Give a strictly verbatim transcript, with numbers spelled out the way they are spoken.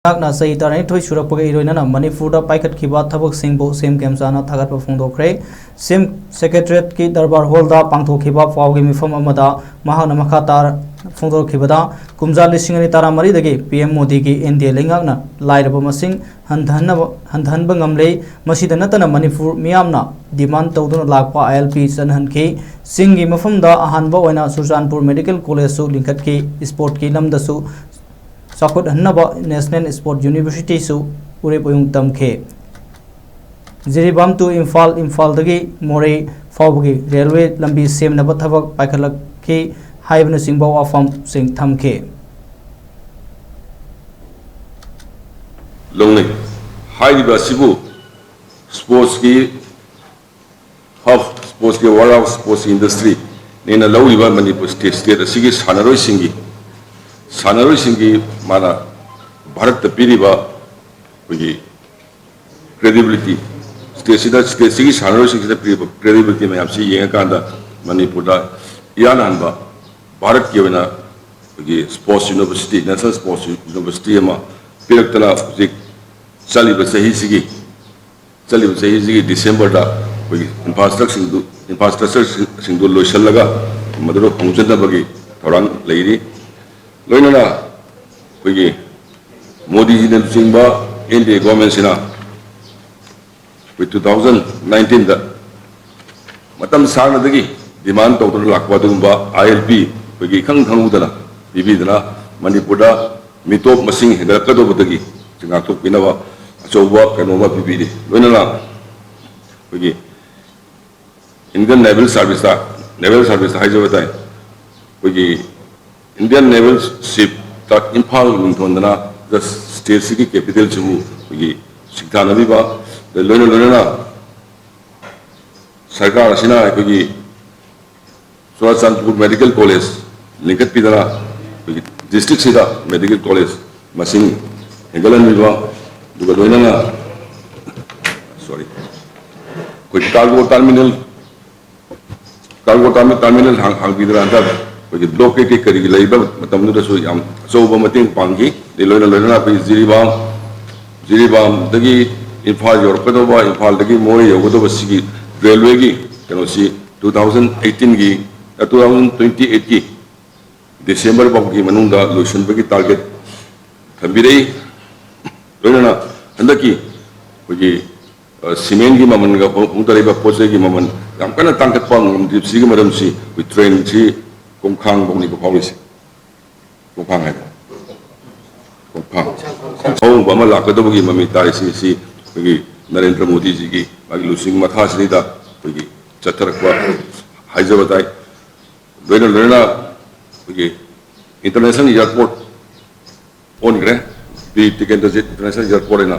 ꯂꯩꯉꯥꯛꯅ ꯆꯍꯤ ꯇꯔꯥꯅꯤꯊꯣꯏ ꯁꯨꯔꯛꯄꯒ ꯏꯔꯣꯏꯅꯅ ꯃꯅꯤꯄꯨꯔꯗ ꯄꯥꯏꯈꯠꯈꯤꯕ ꯊꯕꯛꯁꯤꯡꯕꯨ ꯁꯤ ꯑꯦꯝ ꯈꯦꯝꯆꯥꯟꯅ ꯊꯥꯒꯠꯄ ꯐꯣꯡꯗꯣꯛꯈ꯭ꯔꯦ꯫ ꯁꯤ ꯑꯦꯝ ꯁꯦꯀ꯭ꯔꯦꯇꯔꯤꯌꯦꯠꯀꯤ ꯗꯔꯕꯥꯔ ꯍꯣꯜꯗ ꯄꯥꯡꯊꯣꯛꯈꯤꯕ ꯄꯥꯎꯒꯤ ꯃꯤꯐꯝ ꯑꯃꯗ ꯃꯍꯥꯛꯅ ꯃꯈꯥ ꯇꯥꯔ ꯐꯣꯡꯗꯣꯔꯛꯈꯤꯕꯗ, ꯀꯨꯝꯖꯥ ꯂꯤꯁꯤꯡ ꯑꯅꯤ ꯇꯔꯥꯃꯔꯤꯗꯒꯤ ꯄꯤ ꯑꯦꯝ ꯃꯣꯗꯤꯒꯤ ꯑꯦꯟ ꯗꯤ ꯑꯦ ꯂꯩꯉꯥꯛꯅ ꯂꯥꯏꯔꯕ ꯃꯁꯤꯡ ꯍꯟꯊꯍꯟꯅꯕ, ꯍꯟꯊꯍꯟꯕ ꯉꯝꯂꯦ꯫ ꯃꯁꯤꯗ ꯅꯠꯇꯅ ꯃꯅꯤꯄꯨꯔ ꯃꯤꯌꯥꯝꯅ ꯗꯤꯃꯥꯟ ꯇꯧꯗꯨꯅ ꯂꯥꯛꯄ ꯑꯥꯏ ꯑꯦꯜ ꯄꯤ ꯆꯠꯅꯍꯟꯈꯤ꯫ ꯆꯤꯡꯒꯤ ꯃꯐꯝꯗ ꯑꯍꯥꯟꯕ ꯑꯣꯏꯅ ꯆꯨꯔꯆꯥꯟꯄꯨꯔ ꯃꯦꯗꯤꯀꯦꯜ ꯀꯣꯂꯦꯖꯁꯨ ꯂꯤꯡꯈꯠꯈꯤ꯫ ꯁ꯭ꯄꯣꯔꯠꯀꯤ ꯂꯝꯗꯁꯨ ꯆꯥꯎꯈꯠꯍꯟꯅꯕ ꯅꯦꯁꯅꯦꯜ ꯁ꯭ꯄꯣꯔꯠ ꯌꯨꯅꯤꯚꯔꯁꯤꯇꯤꯁꯨ ꯎꯔꯤꯄꯣꯛ ꯇꯝꯈꯤ꯫ ꯖꯤꯔꯤꯕꯥꯝ ꯇꯨ ꯏꯝꯐꯥꯜ, ꯏꯝꯐꯥꯜꯗꯒꯤ ꯃꯣꯔꯦ ꯐꯥꯎꯕꯒꯤ ꯔꯦꯜꯋꯦ ꯂꯝꯕꯤ ꯁꯦꯝꯅꯕ ꯊꯕꯛ ꯄꯥꯏꯈꯠꯂꯛꯈꯤ ꯍꯥꯏꯕꯅꯆꯤꯡꯕ ꯋꯥꯐꯝꯁꯤꯡ ꯊꯝꯈꯤ꯫ ꯂꯧꯅꯩ꯫ ꯍꯥꯏꯔꯤꯕ ꯑꯁꯤꯕꯨ ꯁ꯭ꯄꯣꯔꯠꯁꯀꯤ ꯍꯕ, ꯁ꯭ꯄꯣꯔꯠꯁꯀꯤ ꯋꯥꯔꯜ ꯑꯣꯐ ꯁ꯭ꯄꯣꯔꯠꯁ ꯏꯟꯗꯁꯇ꯭ꯔꯤꯅꯦꯅ ꯂꯧꯔꯤꯕ ꯃꯅꯤꯄꯨꯔ ꯁ꯭ꯇꯦꯠ, ꯁ꯭ꯇꯦꯠ ꯑꯁꯤꯒꯤ ꯁꯥꯟꯅꯔꯣꯏꯁꯤꯡꯒꯤ, ꯁꯥꯟꯅꯔꯣꯏꯁꯤꯡꯒꯤ ꯃꯥꯅ ꯚꯥꯔꯠꯇ ꯄꯤꯔꯤꯕ ꯑꯩꯈꯣꯏꯒꯤ ꯀ꯭ꯔꯦꯗꯤꯕꯤꯂꯤꯇꯤ, ꯁ꯭ꯇꯦꯠꯁꯤꯗ, ꯁ꯭ꯇꯦꯠꯁꯤꯒꯤ ꯁꯥꯟꯅꯔꯣꯏꯁꯤꯡꯁꯤꯗ ꯄꯤꯔꯤꯕ ꯀ꯭ꯔꯦꯗꯤꯕꯤꯂꯤꯇꯤ ꯃꯌꯥꯝꯁꯤ ꯌꯦꯡꯉꯀꯥꯟꯗ ꯃꯅꯤꯄꯨꯔꯗ ꯏꯍꯥꯟ ꯍꯥꯟꯕ ꯚꯥꯔꯠꯀꯤ ꯑꯣꯏꯅ ꯑꯩꯈꯣꯏꯒꯤ sports university, national sports university ꯑꯃ ꯄꯤꯔꯛꯇꯅ ꯍꯧꯖꯤꯛ ꯆꯠꯂꯤꯕ ꯆꯍꯤꯁꯤꯒꯤ, ꯆꯠꯂꯤꯕ ꯆꯍꯤꯁꯤꯒꯤ ꯗꯤꯁꯦꯝꯕꯔꯗ ꯑꯩꯈꯣꯏꯒꯤ ꯏꯟꯐ꯭ꯔꯥꯁ꯭ꯇ꯭ꯔꯛꯆꯔꯁꯤꯡꯗꯨ, ꯏꯟꯐ꯭ꯔꯥꯁ꯭ꯇ꯭ꯔꯛꯆꯔꯁꯤꯡꯗꯨ ꯂꯣꯏꯁꯤꯜꯂꯒ ꯃꯗꯨꯗ ꯍꯣꯡꯖꯅꯕꯒꯤ ꯊꯧꯔꯥꯡ ꯂꯩꯔꯤ꯫ ꯂꯣꯏꯅꯅ ꯑꯩꯈꯣꯏꯒꯤ ꯃꯣꯗꯤꯖꯤꯅ ꯂꯨꯆꯤꯡꯕ ꯑꯦꯟ ꯗꯤ ꯑꯦ ꯒꯣꯔꯃꯦꯟꯁꯤꯅ ꯑꯩꯈꯣꯏ ꯇꯨ ꯊꯥꯎꯖꯟ ꯅꯥꯏꯟꯇꯤꯟꯗ ꯃꯇꯝ ꯁꯥꯡꯅꯗꯒꯤ ꯗꯤꯃꯥꯟ ꯇꯧꯗꯨꯅ ꯂꯥꯛꯄ ꯑꯗꯨꯒꯨꯝꯕ ꯑꯥꯏ ꯑꯦꯜ ꯄꯤ ꯑꯩꯈꯣꯏꯒꯤ ꯏꯈꯪ ꯈꯪꯍꯧꯗꯅ ꯄꯤꯕꯤꯗꯨꯅ ꯃꯅꯤꯄꯨꯔꯗ ꯃꯤꯇꯣꯞ ꯃꯁꯤꯡ ꯍꯦꯟꯒꯠꯂꯛꯀꯗꯧꯕꯗꯒꯤ ꯉꯥꯛꯊꯣꯛꯄꯤꯅꯕ ꯑꯆꯧꯕ ꯀꯩꯅꯣ ꯑꯃ ꯄꯤꯕꯤꯔꯤ꯫ ꯂꯣꯏꯅꯅ ꯑꯩꯈꯣꯏꯒꯤ ꯏꯟꯗꯤꯌꯟ ꯅꯦꯚꯦꯜ ꯁꯥꯔꯚꯤꯁꯇ, ꯅꯦꯚꯦꯜ ꯁꯥꯔꯚꯤꯁꯇ ꯍꯥꯏꯖꯕ ꯇꯥꯏ, ꯑꯩꯈꯣꯏꯒꯤ ꯏꯟꯗꯤꯌꯟ ꯅꯦꯚꯦꯜ ꯁꯤꯞꯇ ꯏꯝꯐꯥꯜ ꯃꯤꯡꯊꯣꯟꯗꯅ ꯁ꯭ꯇꯦꯠꯁꯤꯒꯤ ꯀꯦꯄꯤꯇꯦꯜꯁꯤꯕꯨ ꯑꯩꯈꯣꯏꯒꯤ ꯁꯤꯡꯊꯥꯅꯕꯤꯕ, ꯂꯣꯏꯅ ꯂꯣꯏꯅꯅ ꯁꯔꯀꯥꯔ ꯑꯁꯤꯅ ꯑꯩꯈꯣꯏꯒꯤ ꯆꯨꯔꯥꯆꯥꯟꯄꯨꯔ ꯃꯦꯗꯤꯀꯦꯜ ꯀꯣꯂꯦꯖ ꯂꯤꯡꯈꯠꯄꯤꯗꯅ ꯑꯩꯈꯣꯏꯒꯤ ꯗꯤꯁꯇ꯭ꯔꯤꯛꯁꯤꯗ ꯃꯦꯗꯤꯀꯦꯜ ꯀꯣꯂꯦꯖ ꯃꯁꯤꯡ ꯍꯦꯟꯒꯠꯍꯟꯕꯤꯕ, ꯑꯗꯨꯒ ꯂꯣꯏꯅꯅ, ꯁꯣꯔꯤ, ꯑꯩꯈꯣꯏ ꯀꯥꯔꯒꯣ ꯇꯔꯃꯤꯅꯦꯜ, ꯀꯥꯔꯒꯣ ꯇꯔꯃꯤ-, ꯇꯔꯃꯤꯅꯦꯜ ꯍꯥꯡ-, ꯍꯥꯡꯕꯤꯗꯅ ꯍꯟꯗꯛ ꯑꯩꯈꯣꯏꯒꯤ ꯕ꯭ꯂꯣꯀꯦꯠꯀꯤ ꯀꯔꯤꯒꯤ ꯂꯩꯕ ꯃꯇꯝꯗꯨꯗꯁꯨ ꯌꯥꯝ ꯑꯆꯧꯕ ꯃꯇꯦꯡ ꯄꯥꯡꯈꯤ꯫ ꯑꯗꯩ ꯂꯣꯏꯅ ꯂꯣꯏꯅꯅ ꯑꯩꯈꯣꯏꯒꯤ ꯖꯤꯔꯤꯕꯥꯝ, ꯖꯤꯔꯤꯕꯥꯝꯗꯒꯤ ꯏꯝꯐꯥꯜ ꯌꯧꯔꯛꯀꯗꯧꯕ, ꯏꯝꯐꯥꯜꯗꯒꯤ ꯃꯣꯔꯦ ꯌꯧꯒꯗꯧꯕ ꯁꯤꯒꯤ ꯔꯦꯜꯋꯦꯒꯤ ꯀꯩꯅꯣꯁꯤ two thousand eighteenꯒꯤ, two thousand twenty eightꯀꯤ December ꯐꯥꯎꯒꯤ ꯃꯅꯨꯡꯗ ꯂꯣꯏꯁꯤꯟꯕꯒꯤ target ꯊꯝꯕꯤꯔꯛꯏ꯫ ꯂꯣꯏꯅꯅ ꯍꯟꯗꯛꯀꯤ ꯑꯩꯈꯣꯏꯒꯤ, ꯑ, ꯁꯤꯃꯦꯟꯒꯤ ꯃꯃꯜꯒ ꯍꯣꯡ-, ꯍꯣꯡꯗꯔꯛꯏꯕ ꯄꯣꯠ ꯆꯩꯒꯤ ꯃꯃꯜ ꯌꯥꯝ ꯀꯟꯅ ꯇꯥꯡꯈꯠꯄ ꯉꯝꯗ꯭ꯔꯤꯕꯁꯤꯒꯤ ꯃꯔꯝꯁꯤ ꯑꯩꯈꯣꯏ ꯇ꯭ꯔꯦꯟꯁꯤ ꯀꯣꯡꯈꯥꯡ ꯐꯥꯎꯅꯤꯕ ꯐꯥꯎꯔꯤꯁꯦ꯫ ꯀꯣꯡꯈꯥꯡ ꯍꯥꯏꯕ꯫ ꯀꯣꯡꯈꯥꯡ꯫ ꯑꯍꯣꯡꯕ ꯑꯃ ꯂꯥꯛꯀꯗꯕꯒꯤ ꯃꯃꯤ ꯇꯥꯔꯤꯁꯤ, ꯁꯤ ꯑꯩꯈꯣꯏꯒꯤ ꯅꯔꯦꯟꯗ꯭ꯔ ꯃꯣꯗꯤꯖꯤꯒꯤ ꯃꯥꯒꯤ ꯂꯨꯆꯤꯡ ꯃꯈꯥꯁꯤꯗ ꯑꯩꯈꯣꯏꯒꯤ ꯆꯠꯊꯔꯛꯄ ꯍꯥꯏꯖꯕ ꯇꯥꯏ꯫ ꯂꯣꯏꯅ ꯂꯣꯏꯅꯅ ꯑꯩꯈꯣꯏꯒꯤ international airport ꯑꯣꯟꯈ꯭ꯔꯦ꯫ Bir Tikendrajit International Airport ꯍꯥꯏꯅ